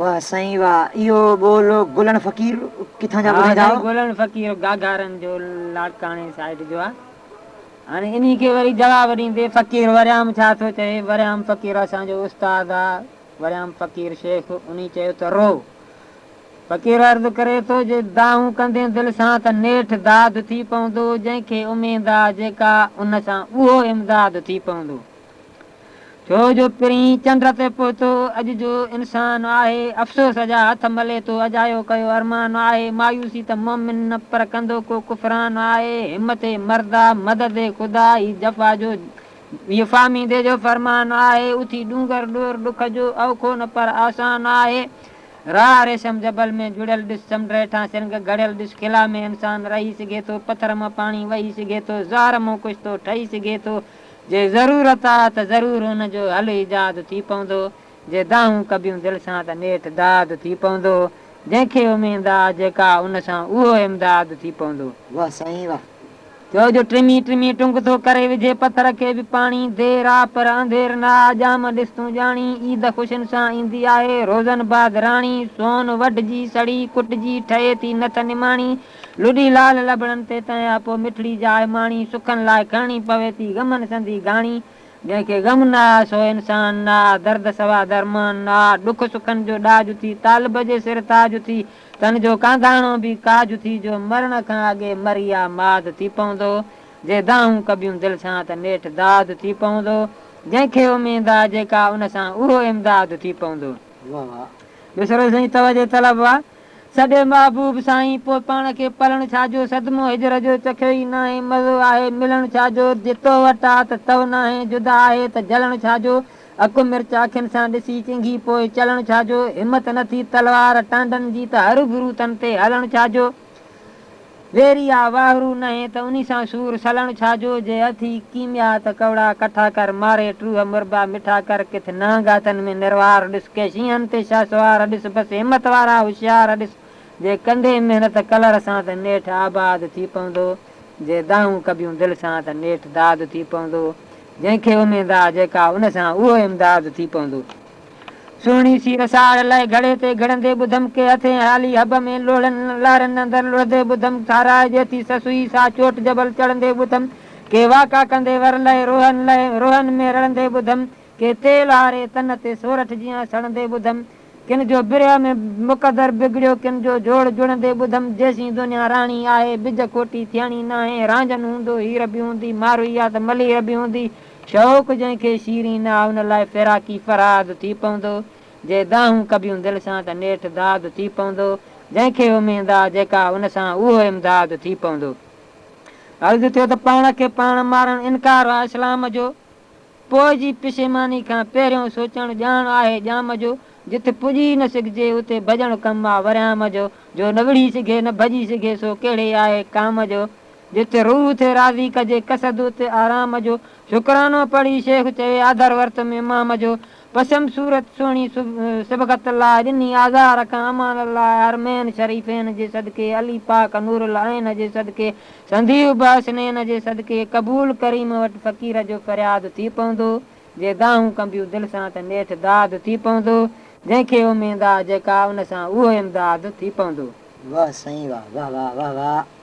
واه سائين واه اهو ٻول گلڻ فقير ڪٿان جا ها ٻڌائيندا سائين آهيو. گلڻ فقير گاگارن جو لاڙڪاڻي سائيڊ جو آ. هاڻي انهي کي وري جواب ڏيندي فقير وريام ڇا ٿو چئي، وريام فقير اسان جو استاد آ، وريام فقير شيخ انهي چيو ته رو. فقير عرض ڪري ٿو جي دانهون ڪندين دل سان ته نيٺ داد ٿي پوندو، جنهن کي اميد آ جيڪا ان سان اهو امداد ٿي پوندو. ڇو جو پرين چنڊ تي پهتو اڄ جو انسان آهي، افسوس جا هٿ ملي ٿو اجايو ڪيو ارمان آهي، مايوسي ته مومن نه پر ڪندو ڪو ڪفران آهي، همت اي مردا مدد اي خدا هي جفا جو هي فهميدي جو فرمان آهي، اٿي ڏونگر ڏور ڏک جو اوکو نه پر آسان آهي، راهه ريشم جبل ۾ جڙيل ڏس سمنڊ هيٺان سرنگ گهڙيل ڏس خلا ۾ انسان رهي سگهي ٿو پٿر مان پاڻي وهي سگهي ٿو زهر مان ڪشتو ٺهي سگهي ٿو جي ضرورت آ ته ضرور ان جو حل ايجاد ٿي پوندو جي دانهون ڪبيون دل سان ته نيٺ داد ٿي پوندو جنهن کي اميد آ جيڪا ان سان اهو امداد ٿي پوندو. واه سائين واه. ڇو جو ٽمي ٽمي ٽنگ ٿو ڪري وجهي پٿر کي به پاڻي، دير آ پر انڌير نه آ، ڄام ڏس تون ڄاڻي، عيد خوشين سان ايندي آهي، روزن بعد راڻي، سون وڍجي، سڙي، ڪٽجي، ٺهي ٿي نٿ نماڻي، لڏي لال لبڙن تي تنهن آ پوء مٺڙي جاء ماڻي، سکن لاء کڻڻي پوي ٿي غمن سندي گهاڻي، جنهن کي غم نه آ سو انسان نه آ، درد سوا درمان نه آ، ڏک سکن جو ڏاج ٿي، طالب جي سر تاج ٿي، تن جو ڪانڌاڻو به ڪاج ٿي جو مرڻ کان اڳي مري آ ماد ٿي پوندو، جي دانهون ڪبيون دل سان ته نيٺ داد ٿي پوندو، جنهن کي اميد آ جيڪا ان سان اهو امداد ٿي پوندو. واه واه. مصرع سائين توجه طلب آ. سڏي محبوب سائين پوء پاڻ کي پلڻ ڇا جو صدمو هجر جو چکيو ئي ناهي مزو آهي ملڻ ڇا جو جي تو وٽ آ ته تؤ ناهي جدا آهي ته جلڻ ڇا جو اک مرچ اکين سان ڏسي چنگهي پوء چلڻ ڇا جو، همت نه ٿي تلوار ٽانڊن جي ته هروڀرو تن تي هلڻ ڇا جو، ويري آ واهرو نهين ته انهي سان سور سلڻ ڇا جو، جي اٿي ڪيميا ته ڪوڙا ڪٺا ڪر، ماري ٽوهه مربا مٺا ڪر، ڪٿ نهنگ هٿن ۾ نروار ڏس، ڪي شينهن تي شهسوار ڏس، بس همت وارا هوشيار ڏس، جي ڪندي محنت ڪلر سان ته نيٺ آباد ٿي پوندو، جي دانهون ڪبيون دل سان ته نيٺ داد ٿي پوندو. جنهن کي اميد آ جيڪا ان سان اهو امداد ٿي پوندو. سهڻي سير ساڙ لئه گهڙي تي گهڙندي ٻڌم ڪي هٿين هالي حب ۾ لوڙهن لهرن اندر لڙهندي ٻڌم کارائجي ٿي سسئي سا چوٽ جبل چڙهندي ٻڌم ڪي واڪا ڪندي ور لئه روهن لئه روهن ۾ رڙندي ٻڌم ڪي تيل هاري تن تي سورٺ جيان سڙندي ٻڌم ڪن جو برهه ۾ مقدر بگڙيو، ڪن جو جوڙ جڙندي ٻڌم، جيسين دنيا رهڻي آهي، ٻج کوٽي ٿيڻي ناهي، رانجهن هوندو، هير به هوندي، ماروئي آ ته ملير به هوندي، شوق جنهن کي شيرين آ، ان لاء فراقي فرهاد ٿي پوندو، جي دانهون ڪبيون دل سان ته نيٺ داد ٿي پوندو، جنهن کي اميد آ جيڪا ان سان اهو امداد ٿي پوندو. عرض ٿيو ته پاڻ کي پاڻ مارڻ انڪار آ اسلام جو. پوء جي پشيماني کان پهريون سوچڻ ڄاڻ آهي ڄام جو، جت پڄي نه سگهجي اتي ڀڄڻ ڪم آ وريام جو، جو نه وڙهي سگهي نه ڀڄي سگهي سو ڪهڙي آهي ڪام جو، جت روح ٿئي راضي ڪجي قصد اتي آرام جو، شڪرانو پڙهي شيخ چوي آڌر ورتم امام جو، پسيم صورت سهڻي صبغت الله ڏني آزار کان امان الله حرمين شريفين جي صدقي علي پاڪ نور العين جي صدقي سنديء بحسنين جي صدقي قبول ڪريم وٽ فقير جو فرياد ٿي پوندو جي دانهون ڪنبيون دل سان ته نيٺ داد ٿي پوندو جنهن کي اميد آ جيڪا ان سان اهو امداد ٿي پوندو. واه سائين واه واه واه واه واه.